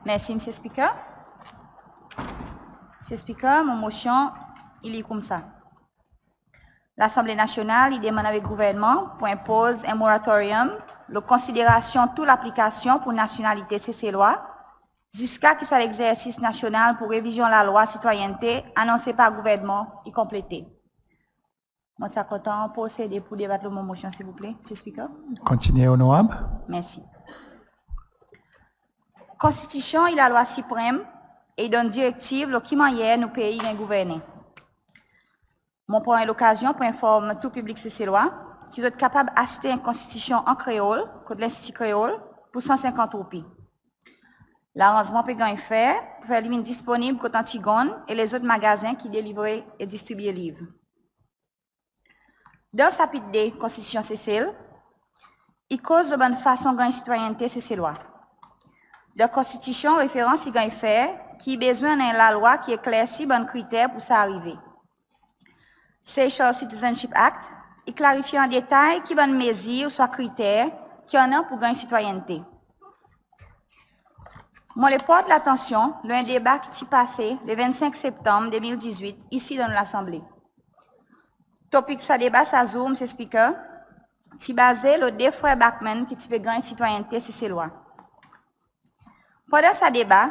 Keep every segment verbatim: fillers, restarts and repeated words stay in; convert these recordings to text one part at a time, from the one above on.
Mersi Mr Speaker. Mr Speaker, mon Mosyon i lir koumsa: Lasanble Nasyonal i demann avek Gouvernman pou enpoz en moratorium lo konsiderasyon tou laplikasyon pou nasyonalite Seselwa ziska ki sa legzersis nasyonal pou revizyon Lalwa Sitwayennte anonse par Gouvernman i konplete. Mon ti a kontan prosede pou debat lo mon Mosyon silvouple Mr Speaker. Kontinyen Onorab. Mersi. Konstitisyon i Lalwa Siprenm e i donn direktiv lo ki mannyer nou pei i ganny gouvernen. Mon pran en lokazyon pou enform tou piblik Seselwa ki zot kapab aste en Konstitisyon an Kreol kot Lenstiti Kreol pou R150. Laranzman pe ganny fer pou fer li vin disponib kot Antigone e lezot magazen ki delivre e distribye liv. Dan Sapit de Konstitisyon Sesel i koz lo bann fason ganny sitwayennte Seselwa. Dan Konstitisyon referans i ganny fer ki i bezwen annan en Lalwa ki eklersi bann kriter pou sa arive. Seychelles Citizenship Act i klarifye an detay ki bann mezir ouswa kriter ki annan pou ganny sitwayennte. Mon le port latansyon lo en deba ki ti pase le vennsenk Septanm de mil dizwit isi dan nou Lasanble. Topik sa deba sa zour Mr Speaker ti baze lo de frer Backman ki ti pe ganny sitwayennte Seselwa. Pandan sa deba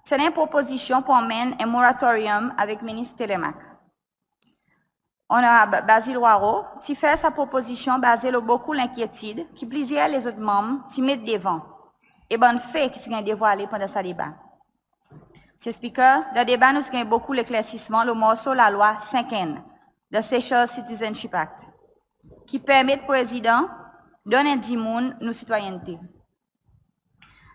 ti annan en propozisyon pou anmenn en moratorium avek Minis Telemaque. Onorab Basil Hoareau ti fer sa propozisyon baze lo bokou lenkyetid ki plizyer lezot Manm ti met devan e bann fe ki ti ganny devwale pandan sa deba. Mr Speaker, dan deba nou ti ganny bokou leklersisman lo morso Lalwa senk N dan Seychelles Citizenship Act ki permet Prezidan donn en dimoun nou sitwayennte.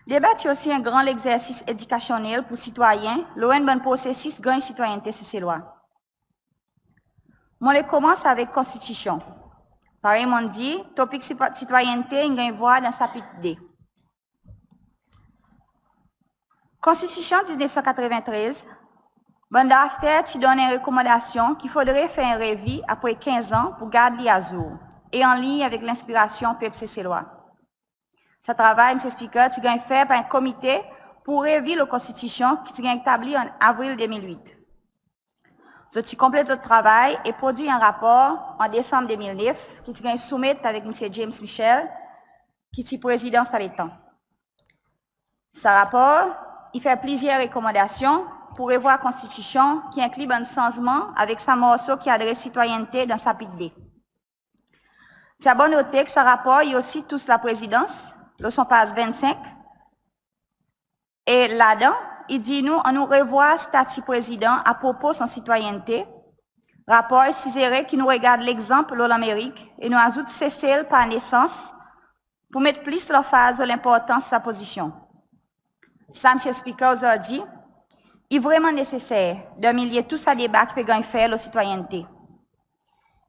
Deba ti osi en gran legzersis edikasyonnel pou sitwayen lo enn bann prosesis ganny sitwayennte Seselwa. Mon le komans avek Konstitisyon. Parey mon'n dir topik sitwayennte in ganny vwar dan Sapit de. Konstitisyon diznef san katreven trez bann drafter ti donn en rekomandasyon ki fodre fer en revi apre kenz an pou gard li azour e anliny avek lenspirasyon pep Seselwa. Sa travay Mr Speaker ti ganny fer par en komite pou revi lo Konstitisyon ki ti ganny etablir an Avril de mil wit. Zot ti konplet zot travay e prodwir en rapor an Desanm de mil nef ki ti ganny soumet avek Mr James Michel ki ti Prezidan sa letan. Sa rapor i fer plizyer rekomandasyon pou revwar Konstitisyon ki enkli bann sanzman avek sa morso ki adres sitwayennte dan Sapit de. Ti a bon note ki sa rapor i osi tous Laprezidans lo son paz vennsenk e ladan i dir nou annou revwar stati Prezidan apropo son sitwayennte. Rapor i sizere ki nou regard legzanp lo Lanmerik e nou azout Sesel par nesans pou met plis lanfaz lo lenportans sa pozisyon. Sa Mr Speaker ozordi i vreman neseser dan milye tou sa deba ki pe ganny fer lo sitwayennte.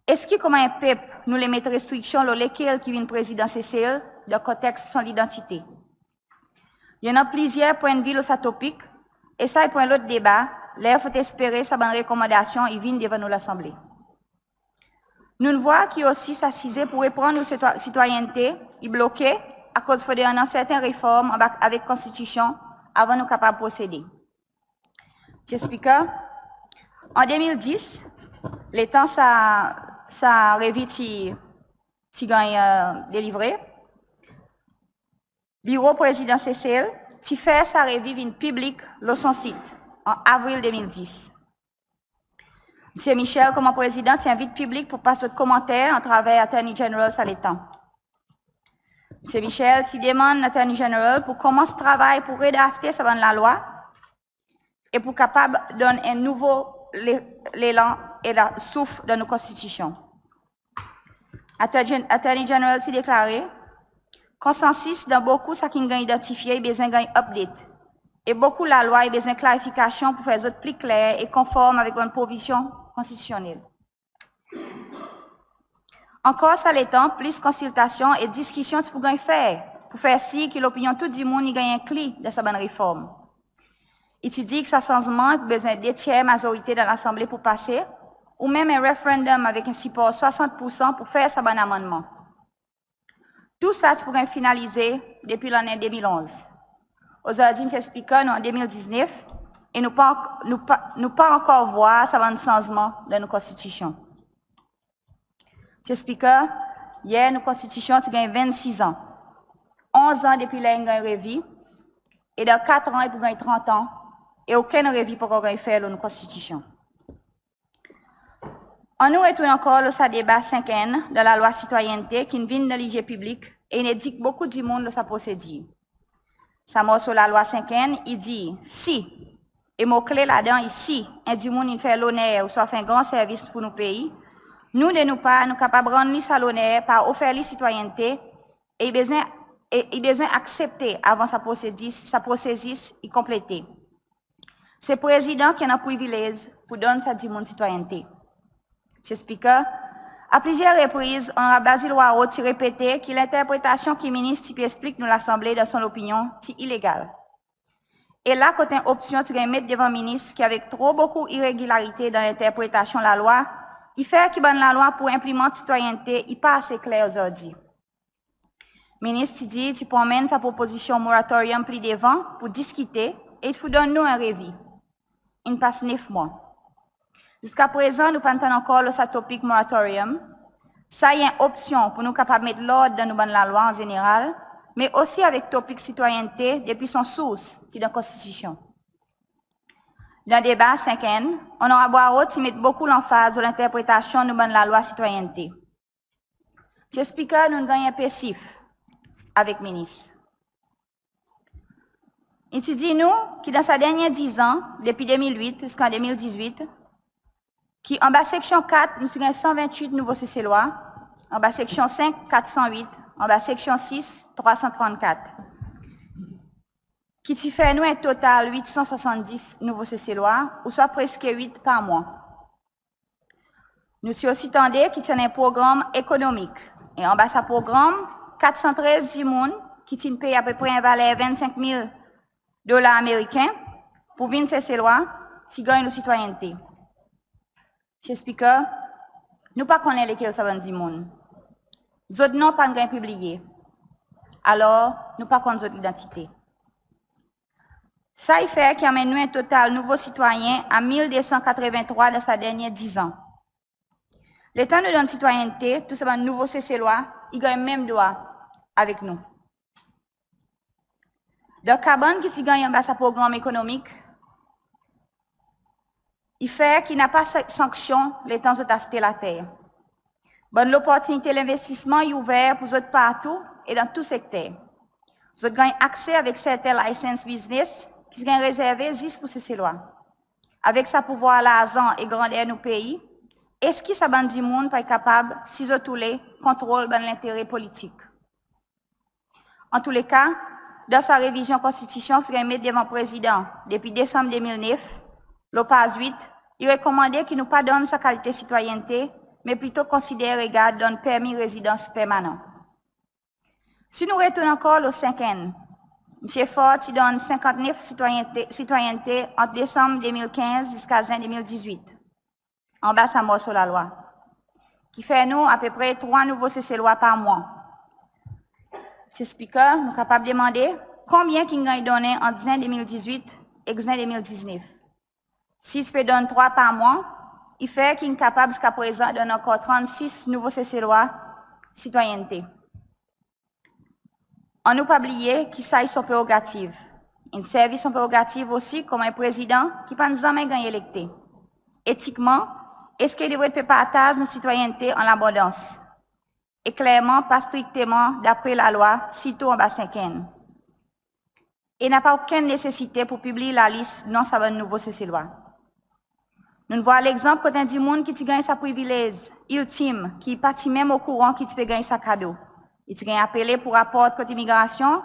Eski konman en pep nou le met restriksyon lo lekel ki vin Prezidan Sesel dan konteks son lidantite? I annan plizyer pwennvi lo sa topik e sa i pou en lot deba ler fotespere sa bann rekomandasyon i vin devan nou Lasanble. Nou'n vwar ki osi sa size pou repran nou sitwayennte i bloke akoz fodre annan serten reform avek Konstitisyon avan nou kapab prosede. Mr Speaker, an de mil dis letan sa revi ti ganny delivre, Biro Prezidan Sesel ti fer sa revi vin piblik lo son sit an Avril de mil dis. Mr Michel konman Prezidan ti envit piblik pou pas zot komanter atraver Attorney General sa letan. Mr Michel ti demann Attorney General pou komans travay pou redrafte sa bann Lalwa e pou kapab donn en nouvo lelan e souf dan nou Konstitisyon. Attorney General ti deklare konsansis dan bokou sa ki'n ganny idantifye i bezwen ganny update e bokou Lalwa i bezwen klarifikasyon pou fer zot pli kler e konform avek bann provizyon Konstitisyonnel. Ankor sa letan plis konsiltasyon e diskisyon ti pou ganny fer pou fer sir ki lopinyon tou dimoun i ganny enkli dan sa bann reform. I ti dir ki sa sanzman i pou bezwen de tyer mazorite dan Lasanble pou pase ou menm en referendum avek en sipor swasant poursan pou fer sa bann amannman. Tou sa ti pou ganny finalize depi lannen de mil onz. Ozordi, Msye Speaker, nou an de mil diznef e nou pa, nou pa, nou pa ankor vwar sa bann sanzman dan nou Konstitisyon. Msye Speaker, yer nou Konstitisyon ti ganny venn sis an. Onz an depi ler in ganny revi, e dan kat an i pou ganny trant an, e okenn revi pa ankor ganny fer lo nou Konstitisyon. Annou retourn ankor lo sa deba sink N dan Lalwa Sitwayennte ki'n vin dan lizye piblik e in edik bokou dimoun lo sa prosedir. Sa morso Lalwa sink N i dir, si, e mo kle ladan i si, en dimoun in fer loner ouswa fer en gran servis pour nou pei, nou de nou par nou kapab rann li sa loner par ofer li sitwayennte, e i bezwen, e i bezwen aksepte avan sa prosesis, sa prosesis i konplete. Se Prezidan ki annan privilez pour donn sa dimoun sitwayennte. Msye Speaker, a plizyer repriz, Onorab Basil Hoareau ti repete ki lenterpretasyon ki Minis ti pe eksplik nou Lasanble dan son lopinyon ti ilegal. E la kot en opsyon ti ganny met devan Minis ki avek tro bokou iregilarite dan lenterpretasyon Lalwa, i fer ki bann Lalwa pour enplimant sitwayennte i pa ase kler ozordi. Minis ti dir ti pou anmenn sa propozisyon moratorium pli devan pour diskite e i ti pou donn nou en revi. In pas nef mwan. Ziska prezan nou pa'n tann ankor lo sa topik moratorium. Sa i en opsyon pour nou kapab met lord dan nou bann Lalwa an zeneral, me osi avek topik sitwayennte depi son sours ki dan Konstitisyon. Dan deba sink N, Onorab Hoareau ti met bokou lanfaz lo lenterpretasyon nou bann Lalwa sitwayennte. Msye Speaker, nou'n ganny en pe sif avek Minis. I ti dir nou ki dan sa dernyen diz an, depi de mil wit ziska de mil dizwit, ki anba seksyon kat nou ti ganny san venntwit nouvo Seselwa, anba seksyon senk, kat san wit, anba seksyon sis, trwa san trannkat. Ki ti fer nou en total wit san swasanndis nouvo Seselwa, ouswa preske wit par mwan. Nou ti osi tande ki ti annan en progranm ekonomik. E anba sa progranm, kat san trez dimoun ki ti'n pey apepre en valer venn senk mil dolar Ameriken pour vin Seselwa ti ganny nou sitwayennte. Msye Speaker, nou pa konnen lekel sa bann dimoun. Zot non pa'n ganny pibliye. Alor, nou pa konn zot lidantite. Sa i fer ki anmenn nou en total nouvo sitwayen a mil de san katreven trwa dan sa dernyen diz an. Letan nou donn sitwayennte, tou sa bann nouvo Seselwa i ganny menm drwa avek nou. Dan ka bann ki ti ganny anba sa progranm ekonomik, i fer ki napa sa-, sanksyon letan zot aste later. Bann loportinite lenvestisman i ouver pour zot partou e dan tou sekter. Zot ganny akse avek serten license biznes ki ti ganny rezerve zis pour Seselwa. Avek sa pouvwar larzan e grander nou pei, eski sa bann dimoun pa i kapab, si zot oule, kontrol bann lentere politik? Antouleka, dan sa revizyon Konstitisyon ki ti ganny met devan Prezidan depi Desanm de mil nef, lo paz wit, i rekomande ki nou pa donn sa kalite sitwayennte, me plito konsider regard donn permi rezidans permanan. Si nou retourn ankor lo sink N, Msye Faure ti donn senkant nef sitwayennte, sitwayennte ant Desanm de mil kenz ziska Zen de mil dizwit. Anba sa morso Lalwa, ki fer nou apepre trwa nouvo Seselwa par mwan. Msye Speaker, nou kapab demande konbyen ki'n ganny donnen ant Zen de mil dizwit ek Zen de mil diznef? Si i ti pe donn trwa par mwan, i fer ki'n kapab ziska prezan donn ankor trannsis nouvo Seselwa sitwayennte. Annou pa bliye ki sa i son prerogativ. In servi son prerogativ osi konman en Prezidan ki pa'n zanmen ganny elekte. Etikman, eski i devret pe partaz nou sitwayennte an labondans? E klerman, pa strikteman dapre Lalwa, sirtou anba sink N. E napa okenn nesesite pour pibliy lalis non sa bann nouvo Seselwa. Nou'n vwar legzanp kot en dimoun ki ti ganny sa privilez iltim, ki i pa ti menm okouran ki i ti pe ganny sa kado. I ti ganny apele pour raport kot imigrasyon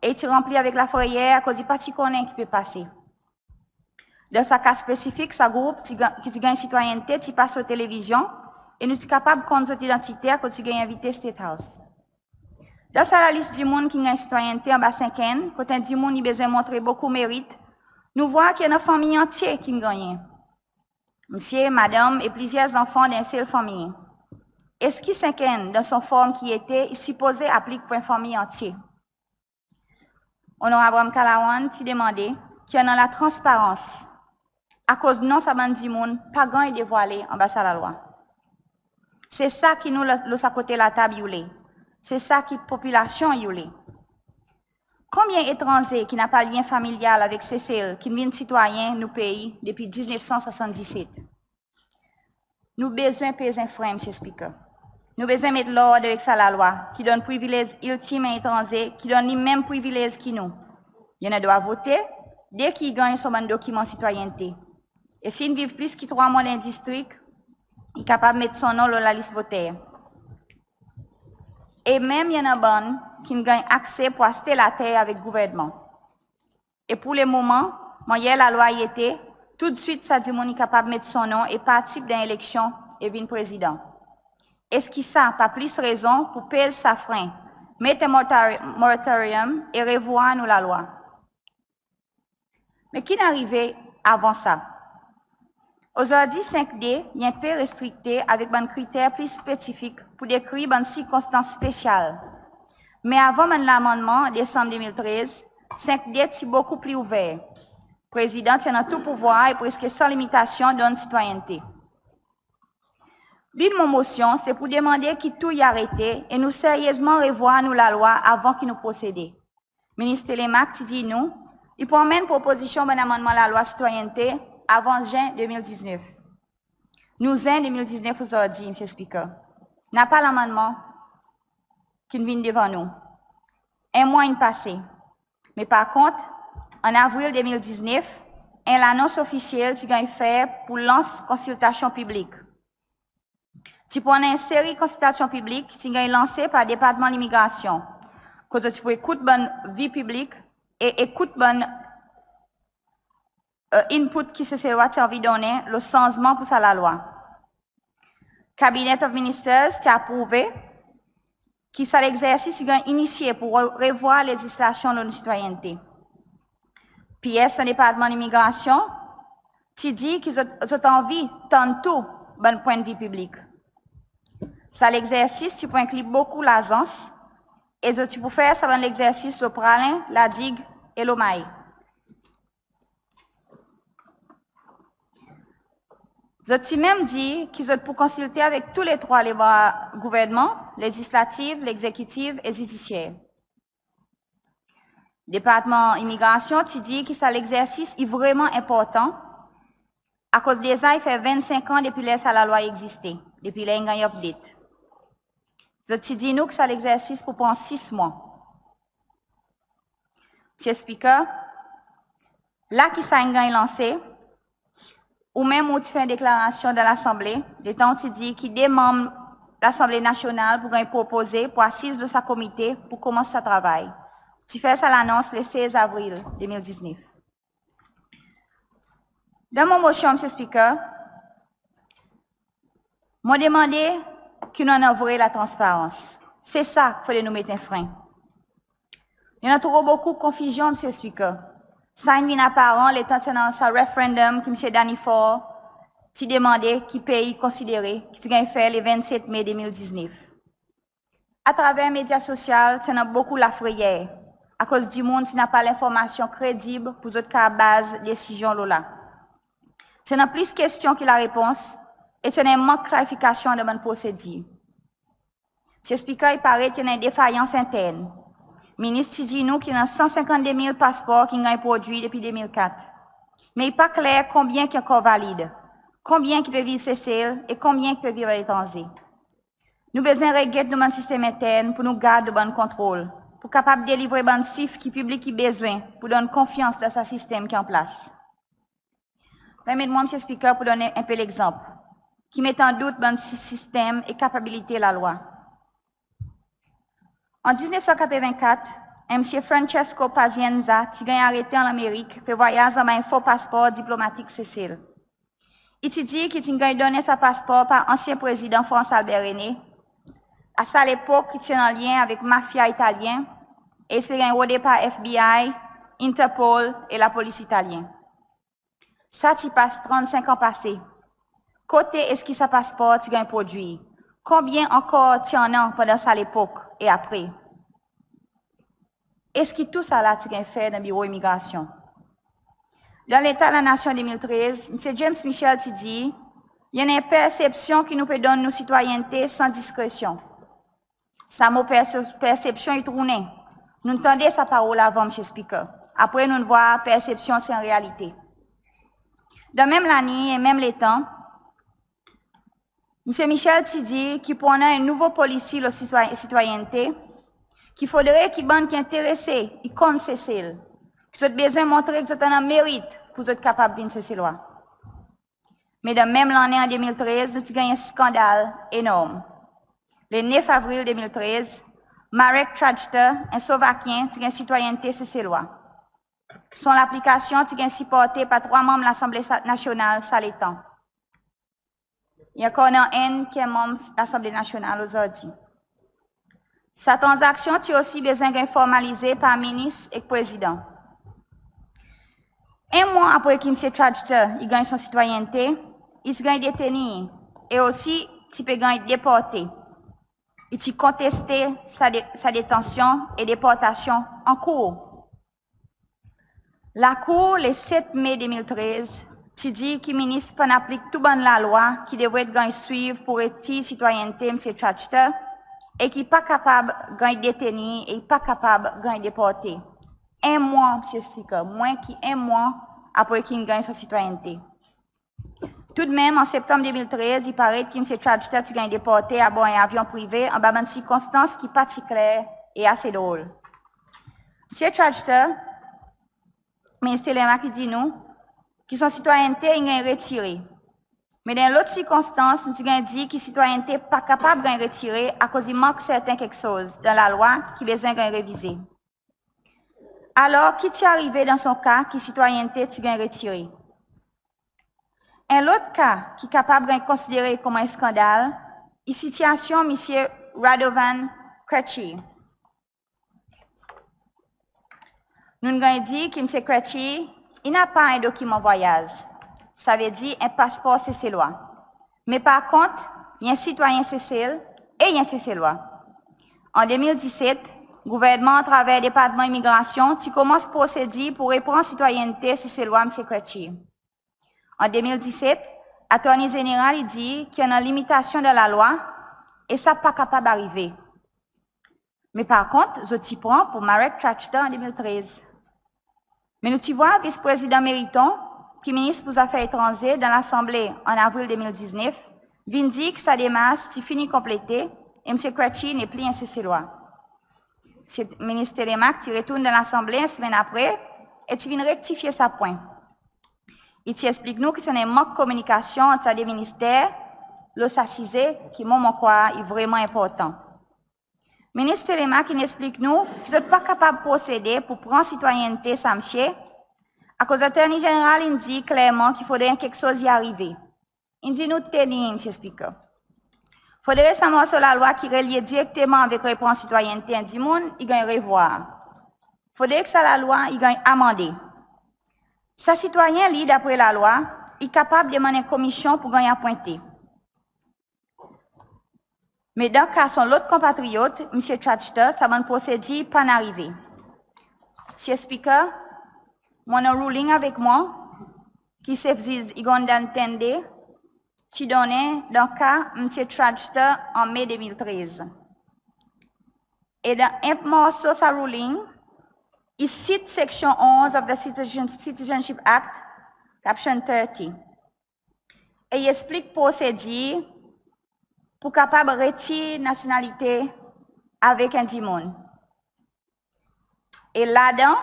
e i ti ranpli avek lafreyer akoz i pa ti konnen ki pe pase. Dan sa ka spesifik, sa group ti ga-, ki ti ganny sitwayennte ti pas lo televizyon e nou ti kapab konn zot idantite akoz ti ganny envite State House. Dan sa lalis dimoun ki'n ganny sitwayennte anba sink N, kot en dimoun i bezwen montre bokou merit, nou vwar ki i annan fanmir antye ki'n gannyen. Msye, madanm e plizyer zanfan dan en sel fanmir. Eski sink N dan son form ki i ete i sipoze aplik pour en fanmir antye? Onorab Ramkalawan ti demande ki annan latransparans, akoz non sa bann dimoun pa ganny devwale anba sa Lalwa. Se sa ki nou lo, lo sa kote latab i oule. Se sa ki popilasyon i oule. Konbyen etranze ki napa lyen familyal avek Sesel ki'n vin sitwayen nou pei depi diznef san swasanndiset? Nou bezwen peze fren, Msye Speaker. Nou bezwen met lord avek sa Lalwa ki donn privilez iltim en etranze ki donn li menm privilez ki nou. I annan drwa vote, deki i ganny son bann dokiman sitwayennte. E si in viv plis ki trwa mwan dan en distrik, i kapab met son non lo lalis voter. E menm i annan bann ki'n ganny akse pour aste later avek gouvernman. E pour lemoman, mannyer Lalwa i ete, toudswit sa dimoun i kapab met son non e partisip dan eleksyon e vin Prezidan. Eski sa pa plis rezon pour pez sa fren, met en moratori-, moratorium e revwar nou Lalwa? Me ki'n arive avan sa? Ozordi senk D i en pe restrikte avek bann kriter pli spesifik pour dekrir bann sirkonstans spesyal. Me avan bann lamannman Desanm de mil trez, senk D ti bokou pli ouver. Prezidan ti annan tou pouvwar e preski san limitasyon donn sitwayennte. Bi mon mosyon se pour demande ki tou i arete e nou seryezman revwar nou Lalwa avan ki nou prosede. Minis Telemaque ti dir nou i pou anmenn propozisyon bann amannman Lalwa sitwayennte avan Zen de mil diznef. Nou Zen de mil diznef ozordi, Msye Speaker. Napa lamannman ki'n vin devan nou. En mwan in pase. Me par kont, an Avril de mil diznef, en lanons ofisyel ti ganny fer pour lans konsiltasyon piblik. Ti pou annan en seri konsiltasyon piblik ki ti'n ganny lanse par Departman Limigrasyon, kot zot ti pou ekout bann vi piblik e ekout bann, e, input ki Seselwa ti anvi donnen lo sanzman pour sa Lalwa. Cabinet of Ministers ti aprouve ki sa legzersis i ganny inisye pour re-, revwar lezislasyon lo nou sitwayennte. PS dan Departman Limigrasyon ti dir ki zot, zot anvi tann tou bann pwennvi piblik. Sa legzersis ti pou enkli bokou lazans e zot ti pou fer sa bann legzersis lo Praslin, La Digue e lo Mahé. Zot ti menm dir ki zot pou konsilte avek tou le trwa lebra gouvernman, lezislatif, legzekitif e zidisyer. Departman Imigrasyon ti dir ki sa legzersis i vreman enportan, akoz deza i fer vennsenk an depi ler sa Lalwa i egziste, depi ler in ganny update. Zot ti dir nou ki sa legzersis pou pran sis mwan. Msye Speaker, la ki sa in ganny lanse, ou menm ou ti fer en deklarasyon dan Lasanble, letan ou ti dir ki de manm Lasanble Nasyonal pou ganny propoze pour asiz lo sa komite pour konmans sa travay. Ou ti fer sa lanons le sez Avril de mil diznef. Dan mon mosyon, Msye Speaker, mon demande ki nou annan vre latransparans. Se sa ki fodre nou met en fren. I annan tro bokou konfizyon, Msye Speaker. Sa in vin aparan letan ti annan sa referendum ki Msye Danny Faure ti demande ki pei konsidere, ki ti ganny fer le vennset Me de mil diznef. Atraver medya sosyal, ti annan bokou lafreyer, akoz dimoun ti napa lenformasyon kredib pour zot kapab baz desizyon lo la. Ti annan plis kestyon ki larepons, e ti annan en mank klarifikasyon dan bann prosedir. Msye Speaker, i paret i annan en defayans entern. Minis ti dir nou ki i annan san senkannde mil paspor ki'n ganny prodwir depi de mil kat. Me i pa kler konbyen ki ankor valid, konbyen ki pe viv Sesel e konbyen ki pe viv aletranze. Nou bezwen reget nou bann sistenm entern pour nou gard nou bann kontrol, pour kapab delivre bann sif ki piblik i bezwen pour donn konfyans dan sa sistenm ki an plas. Permet mwan, Msye Speaker, pour donn en pe legzanp ki met an dout bann si-, sistenm e kapabilite Lalwa. An diznef san katreven kat, en Msye Francesco Pazienza ti ganny arete an Lanmerik, pe vwayaz anba en fo paspor diplomatik Sesel. I ti dir ki ti'n ganny donnen sa paspor par ansyen Prezidan France Albert René, a sa lepok ki ti annan lyen avek mafya italyen, e i ti ganny rode par FBI, Interpol e lapolis italyen. Sa ti pas trannsenk an pase. Kote eski sa paspor ti ganny prodwir? Konbyen ankor ti annan pandan sa lepok e apre? Eski tousala ti ganny fer dan Biro Imigrasyon? Dan Leta Lanasyon de mil trez, Msye James Michel ti dir, i annan en persepsyon ki nou pe donn nou sitwayennte san diskresyon. Sa mo perse-, persepsyon i tournen. Nou'n tande sa parol avan, Msye Speaker. Apre nou'n vwar persepsyon se en realite. Dan menm laliny e menm letan, Msye Michel ti dir ki pou annan en nouvo Polisi lo sitwa-, sitwayennte, ki fodre ki bann ki enterese i konn Sesel, ki zot bezwen montre ki zot annan merit pour zot kapab vin Seselwa. Me dan menm lannen an de mil trez, nou ti ganny en skandal enorm. Le nef Avril de mil trez, Marek Tradgter, en Slovakyen, ti ganny sitwayennte Seselwa. Son laplikasyon ti ganny siporte par trwa manm Lasanble sa-, Nasyonal sa letan. I ankor annan enn ki en manm Lasanble Nasyonal ozordi. Sa tranzaksyon ti osi bezwen ganny formalize par Minis ek Prezidan. En mwan apre ki Msye Tradgter i ganny son sitwayennte, i ti ganny detenir e osi ti pe ganny deporte. I ti konteste sa de-, sa detansyon e deportasyon an kour. Lakour, le set Me de mil trez, ti dir ki Minis pa'n aplik tou bann lalwa ki devret ganny swiv pour retir sitwayennte Msye Tradgter e ki pa kapab ganny detenir e i pa kapab ganny deporte. En mwan, Msye Speaker, mwen ki en mwan apre ki in ganny son sitwayennte. Toudmenm, an Septanm de mil trez, i paret ki Msye Tradgter ti ganny deporte abor en avyon prive anba bann sirkonstans ki pa ti kler e ase drol. Msye Tradgter, Minis Telemaque i dir nou ki son sitwayennte in ganny retire. Me dan en lot sirkonstans, nou ti ganny dir ki sitwayennte pa kapab ganny retire akoz i mank serten keksoz dan lalwa ki bezwen ganny revize. Alor, ki ti arive dan son ka ki sitwayennte ti ganny retire? En lot ka ki kapab ganny konsidere konman en skandal, i sitiyasyon Msye Radovan Krejci. Nou'n ganny dir ki Msye Krejci i napa en dokiman vwayaz, savedir en paspor Seselwa. Me par kont, i en sitwayen Sesel e i en Seselwa. An de mil diset, gouvernman atraver Departman Imigrasyon ti konmans prosedir pour repran sitwayennte Seselwa Msye Krejci. An de mil diset, Attorney Zeneral i dir ki annan limitasyon dan lalwa e sa pa kapab arive. Me par kont, zot ti pran pour Marek Tradgter an de mil trez. Me nou ti vwar Vis Prezidan Meriton, ki Minis pour Zafer Etranze dan Lasanble an Avril de mil diznef, vin dir ki sa demars ti fini konplete e Msye Krejci nepli en Seselwa. Msye, Minis Telemaque ti retourn dan Lasanble en semenn apre e ti vin rektifye sa pwen. I ti eksplik nou ki ti annan en mank kominikasyon ant sa de minister lo sa size ki mwan mon krwar i vreman enportan. Minis Telemaque in eksplik nou ki zot pa kapab prosede pour pran sitwayennte sa msye, akoz Attorney Zeneral in dir klerman ki fodre en keksoz i arive. In dir nou tenir, Msye Speaker. Fodre sa morso lalwa ki relye direkteman avek repran sitwayennte en dimoun i ganny revwar. Fodre ki sa lalwa i ganny amande. Sa sitwayen li, dapre lalwa, i kapab demann en komisyon pour ganny apwente. Me dan ka son lot konpatriyot, Msye Tradgter, sa bann prosedir pa'n arive. Msye Speaker, mon annan ruling avek mwan ki Sef Ziz Igondan Tende ti donnen dan ka Msye Tradgter an Me de mil trez. E dan en morso sa ruling, i sit seksyon onz of the Citizen-, Citizenship Act, caption thirty. E i eksplik prosedir pour kapab retir nasyonalite avek en dimoun. E ladan,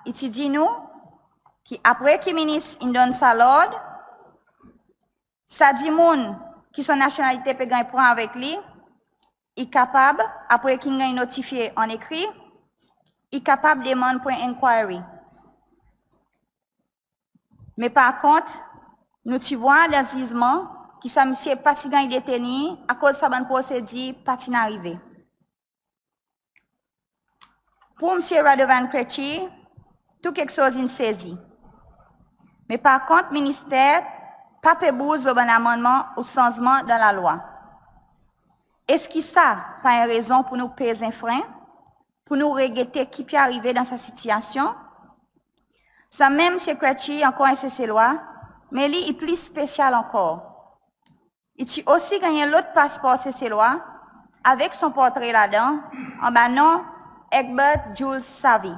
i ti dir nou ki apre ki Minis in donn sa lord, sa dimoun ki son nasyonalite pe ganny pran avek li, i kapab, apre ki in ganny notifye an ekri, i kapab demann pour en inquiry. Me par kont, nou ti vwar dan zizman ki sa msye pa ti ganny detenir akoz sa bann prosedir pa ti'n arive. Pour Msye Radovan Krejci, tou keksoz in sezi. Me par kont, Minister pa pe bouz lo bann amannman ou sanzman dan lalwa. Eski sa pa en rezon pour nou pez en fren? pour nou regete ki pe arive dan sa sitiasyon. Sanmenm Msye Kretschy ankor en Seselwa, me li i pli spesyal ankor. I ti osi ganny en lot paspor Seselwa avek son portre ladan, anba non Egbert Jules Savy.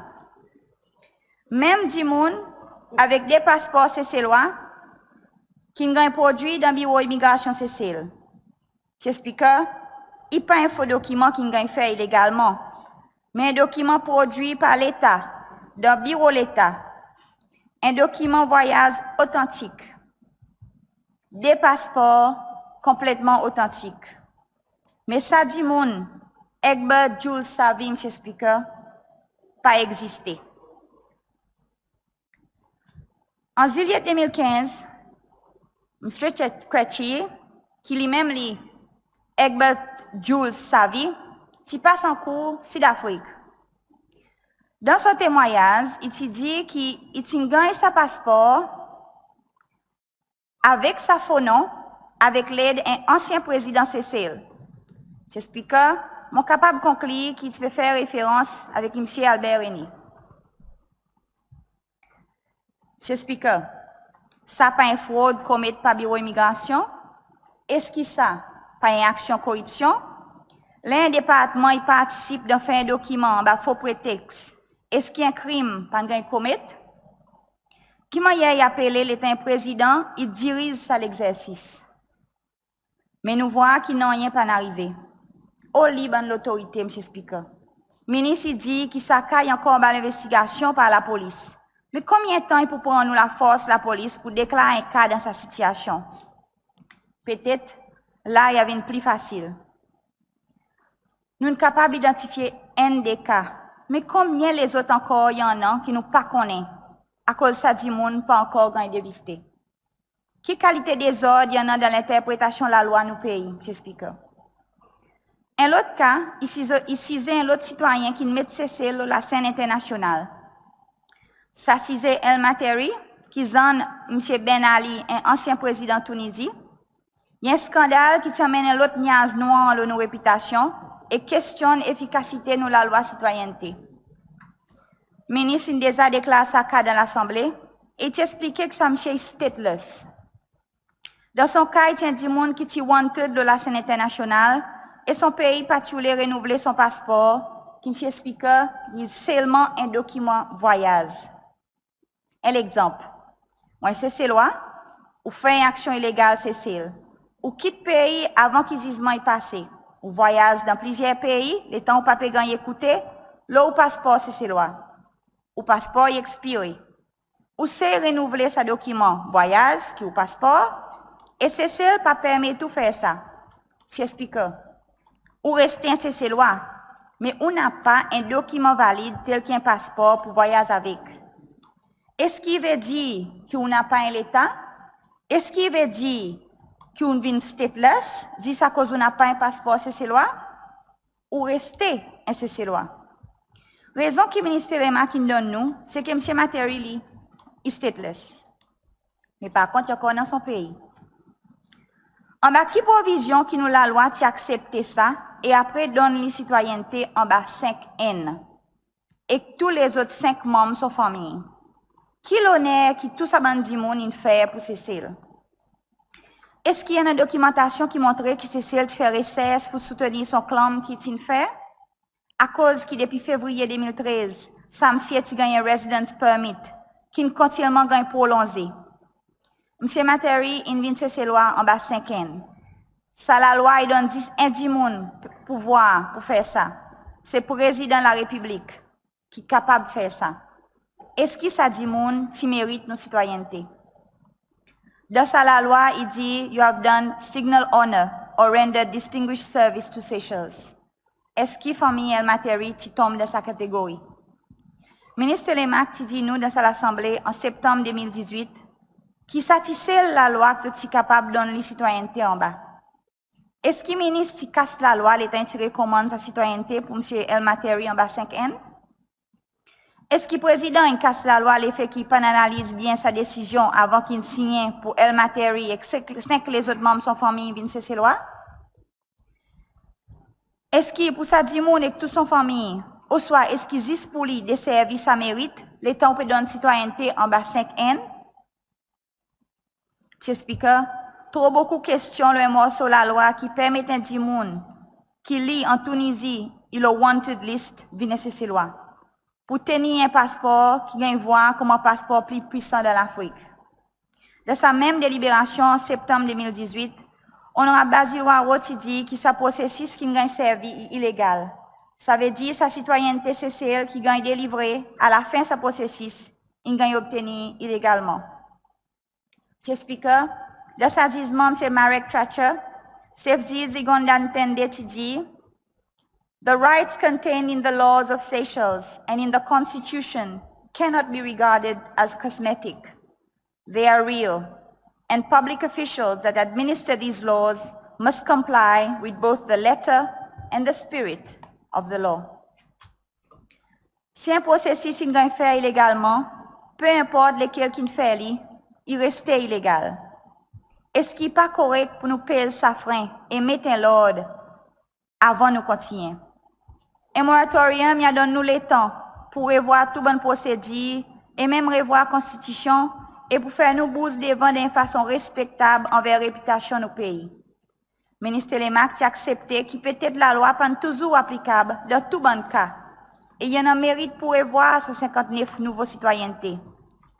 Menm dimoun avek de paspor Seselwa ki'n ganny prodwir dan biro Imigrasyon Sesel. Msye Speaker, i pa en fo dokiman ki'n ganny fer ilegalman, me en dokiman prodwir par Leta, dan biro Leta. En dokiman vwayaz otantik. De paspor konpletman otantik. Me sa dimoun, Egbert Jules Savy, Msye Speaker, pa egziste. An Zilyet de mil kenz, Msye Kretschy, ki li menm li Egbert Jules Savy, ti pas Ankour Sidafrik. Dan son temwanyaz, i ti dir ki i ti'n ganny sa paspor avek sa fo non, avek led en ansyen Prezidan Sesel. Msye Speaker, mon kapab konklir ki i ti pe fer referans avek Msye Albert René. Msye Speaker, sa pa en frod komet par Biro Imigrasyon? Eski sa pa en aksyon koripsyon? Ler en departman i partisip dan fer en dokiman anba fo preteks, eski en krim pa'n ganny komet? Ki mannyer i apele letan en Prezidan i diriz sa legzersis? Me nou vwar ki nanryen pa'n arive. Oli bann lotorite, Msye Speaker? Minis i dir ki sa ka i ankor anba lenvestigasyon par lapolis. Me konbyen tan i pou pran nou lafors lapolis pou deklar en ka dan sa sitiasyon? Petet la i a vin pli fasil. Nou'n kapab idantifye enn de ka, me konbyen lezot ankor i annan ki nou pa konnen, akoz sa dimoun pa ankor ganny deviste? Ki kalite dezord i annan dan lenterpretasyon lalwa nou pei, Msye Speaker? En lot ka, i size, i size en lot sitwayen ki'n met Sesel lo lasenn enternasyonal. Sa size El Materi, ki zann Msye Ben Ali, en ansyen Prezidan Tinizi. I en skandal ki ti anmenn en lot nyaz nwanr lo nou repitasyon e kestyonn efikasite nou lalwa sitwayennte. Minis in deza deklar sa ka dan Lasanble e i ti eksplike ki sa msye i stateless. Dan son ka, i ti en dimoun ki ti wanted lo lasenn enternasyonal e son pei pa ti oule renouvle son paspor, ki, Msye Speaker, i selman en dokiman vwayaz. En legzanp, ou en Seselwa, ou fer en aksyon ilegal Sesel, ou kit pei avan ki zizman i pase, ou vwayaz dan plizyer pei, letan ou pa pe ganny ekoute lo ou paspor Seselwa. Ou paspor i ekspire. Ou sey renouvle sa dokiman vwayaz ki ou paspor, e Sesel pa permet ou fer sa. Msye Speaker, ou reste en Seselwa, me ou napa en dokiman valid tel ki en paspor pou vwayaz avek. Eski i vedir ki ou napa en leta? Eski i vedir ki ou'n vin stateless, zis akoz ou napa en paspor Seselwa? Ou reste en Seselwa. Rezon ki Minis Telemaque in donn nou, se ki Msye Materi li, i stateless. Me par kont, i ankor annan son pei. Anba ki provizyon ki nou lalwa ti aksepte sa e apre donn li sitwayennte anba senk N, ek tou lezot senk manm son fanmir? Ki loner ki tou sa bann dimoun in fer pour Sesel? Eski i annan dokimantasyon ki montre ki Sesel ti fer resers pour soutenir son klanm ki i ti'n fer? Akoz ki depi Fevriye de mil trez, sa msye ti ganny en residence permit, ki'n kontinyelman ganny prolonze? Msye Materi in vin Seselwa anba senk N. Sa lalwa i donn zis en dimoun pouvwar pour fer sa. Se Prezidan Larepiblik ki kapab fer sa. Eski sa dimoun ti merit nou sitwayennte? Dan sa lalwa, i dir, "You have done signal honor or rendered distinguished service to Seychelles." Eski fanmir El Materi ti tonm dan sa kategori? Minis Telemaque ti dir nou dan sa Lasanble an Septanm de mil dizwit ki sa ti sel lalwa ki zot ti kapab donn li sitwayennte anba. Eski Minis ti kas lalwa letan i ti rekomann sa sitwayennte pour Msye El Materi anba senk N? Eski Prezidan in kas lalwa lefe ki i pa'n analiz byen sa desizyon avan ki i'n sinyen pour El Materi ek senk, senk lezot manm son fanmir vin Seselwa? Eski pour sa dimoun ek tou son fanmir, Ouswa eski zis pour li deservi sa merit, letan ou pe donn sitwayennte anba senk N? Mr Speaker, tro bokou kestyon lo en morso Lalwa ki permet en dimoun ki li an Tunisie i lo wanted list vin en Seselwa, pour tenir en paspor ki ganny vwar koman paspor pli pwisan dan Lafrik. Dan sa menm deliberasyon an Septanm de mil dizwit, Onorab Basil Hoareau ti dir ki sa prosesis ki'n ganny servi i ilegal. Savedir sa sitwayennte Sesel ki ganny delivre alafen sa prosesis in ganny obtenir ilegalman. Mr Speaker, dan sa zizman Mr Marek Tratcher, Sef Ziz Igonda Ntende ti dir, "The rights contained in the laws of Seychelles and in the constitution cannot be regarded as cosmetic. They are real, and public officials that administer these laws must comply with both the letter and the spirit of the law." Si en prosesis in ganny fer ilegalman, pe enport lekel ki'n fer li, i reste ilegal. Eski i pa korek pour nou pez sa fren e met en lord avan nou kontinyen? En moratorium i a donn nou letan pour revwar tou bann prosedir e menm revwar Konstitisyon e pour fer nou bouz devan dan en fason respektab anver repitasyon nou pei. Minis Telemaque ti aksepte ki petet Lalwa pa'n touzour aplikab dan tou bann ka. E i annan merit pour revwar sa senkant nef nouvo sitwayennte.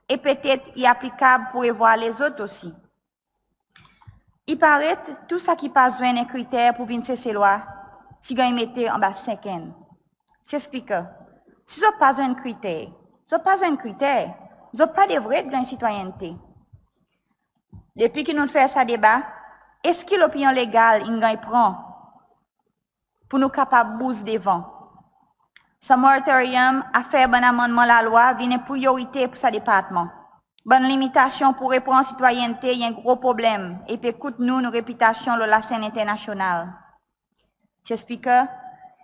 E petet i aplikab pour revwar lezot osi. I paret tou sa ki pa zwenn en kriter pour vin Seselwa ti ganny mete anba senk N. Mr Speaker, si zot pa zwenn kriter, zot pa zwenn kriter, zot pa devret ganny sitwayennte. Depi ki nou'n fer sa deba, eski lopinyon legal in ganny pran pour nou kapab bouz devan? Sa moratorium a fer bann amannman Lalwa vin en priyorite pour sa departman. Bann limitasyon pour repran sitwayennte i en gro problenm e i pe kout nou nou repitasyon lo lasenn enternasyonal. Mr Speaker,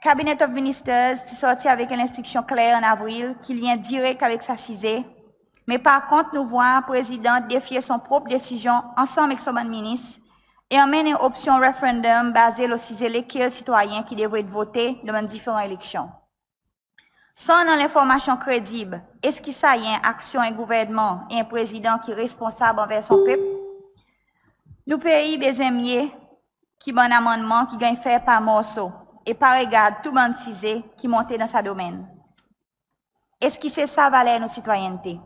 Cabinet of Ministers ti sorti avek en lenstriksyon kler an Avril ki lyen direk avek sa size, me par kont nou vwar Prezidan defye son prop desizyon ansanm ek son bann minis e anmenn en opsyon referendum baze lo size lekel sitwayen ki devret vote dan bann diferan eleksyon. San annan lenformasyon kredib, eski sa i en aksyon en gouvernman e en Prezidan ki responsab anver son pep? Nou pei i bezwen mye ki bann amannman ki ganny fer par morso e pa regard tou bann size ki monte dan sa domenn. Eski se sa valer nou sitwayennte?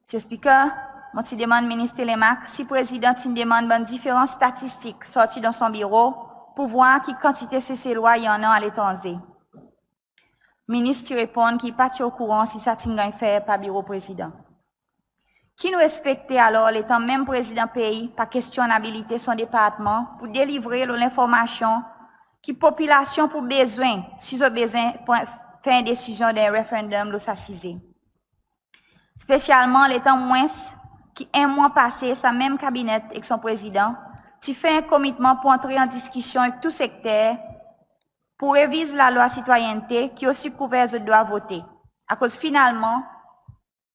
Mr Speaker, mon ti demann Minis Telemaque si Prezidan ti'n demann bann diferan statistik sorti dan son biro pour vwar ki kantite Seselwa i annan aletranze. Minis ti reponn ki i pa ti okouran si sa ti'n ganny fer par biro Prezidan. Ki nou ekspekte alor letan menm Prezidan pei pa kestyonn abilite son departman pour delivre lo lenformasyon ki popilasyon pou bezwen si zot bezwen pran, fer en desizyon dan en referendum lo sa size? Spesyalman letan mwens ki en mwan pase sa menm Kabinet ek son Prezidan ti fer en komitman pour antre an diskisyon ek tou sekter pour reviz Lalwa Sitwayennte ki osi kouver zot drwa vote. Akoz finalman,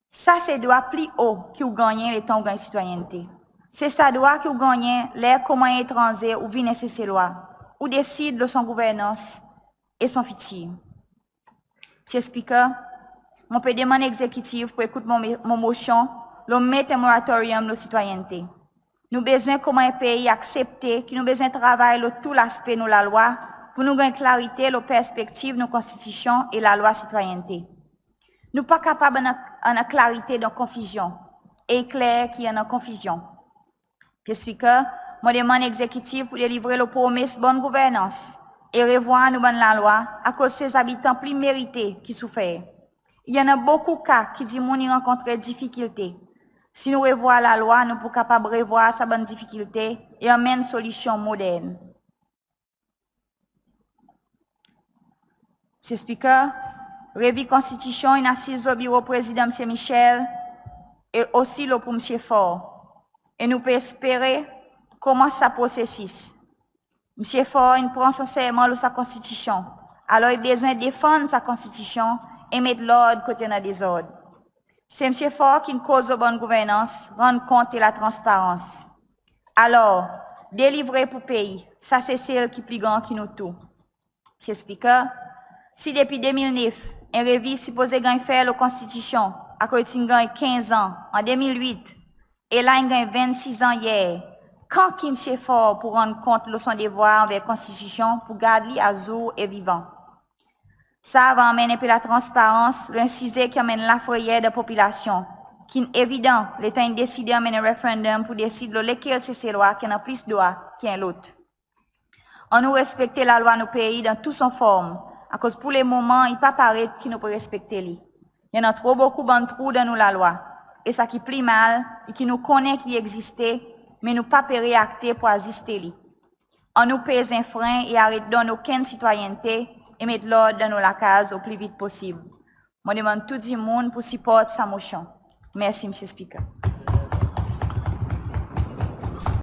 sa se drwa pli o ki ou gannyen letan ou ganny sitwayennte. Se sa drwa ki ou gannyen ler koman en etranze ou vin en Seselwa, ou desid lo son gouvernans e son fitir. Mr Speaker, mon pe demann Egzekitif pour ekout mon, mon mosyon lo met en moratorium lo sitwayennte. Nou bezwen koman en pei aksepte ki nou bezwen travay lo tou laspe nou Lalwa pour nou ganny klarite lo perspektiv nou Konstitisyon e Lalwa Sitwayennte. Nou pa kapab annan, annan klarite dan konfizyon, e i kler ki i annan konfizyon. Mr Speaker, mon demann Egzekitif pour delivre lo promes bonn gouvernans e revwar nou bann Lalwa, akoz se zabitan pli merite ki soufer. I annan bokou ka ki dimoun i rankontre difikilte. Si nou revwar Lalwa, nou pou kapab revwar sa bann difikilte e anmenn solisyon modern. Mr Speaker, revi Konstitisyon in asiz lo biro Prezidan Mr Michel e osi lo pour Mr Faure. E nou pe espere komans sa prosesis. Mr Faure in pran son serman lo sa Konstitisyon, alor i bezwen defann sa Konstitisyon e met lord kot i annan dezord. Se Mr Faure ki'n koz lo bonn gouvernans, rann kont e latransparans. Alor, delivre pour pei, sa Sesel ki pli gran ki nou tou. Mr Speaker, Si depi de mil nef en revi sipoze ganny fer lo Konstitisyon akoz i ti'n ganny kenz an an de mil wit e la in ganny venn sis an yer, kan ki Msye Faure pou rann kont lo son devwar anver Konstitisyon pou gard li azour e vivan? Sa ava anmenn en pe latransparans lo en size ki anmenn lafreyer dan popilasyon, ki'n evidan letan in deside anmenn en referendum pou desid lo lekel Seselwa ki annan plis drwa ki en lot. Annou respekte Lalwa nou pei dan tou son form akoz pou lemoman i pa paret ki nou pe respekte li. I annan tro bokou bann trou dan nou Lalwa e sa ki pli mal i ki nou konnen ki i egziste me nou pa pe reakte pou aziste li. Annou pez en fren e aret donn okenn sitwayennte e met lord dan nou lakaz o pli vit posib. Mon demann tou dimoun pou siport sa Mosyon. Mersi Mr Speaker.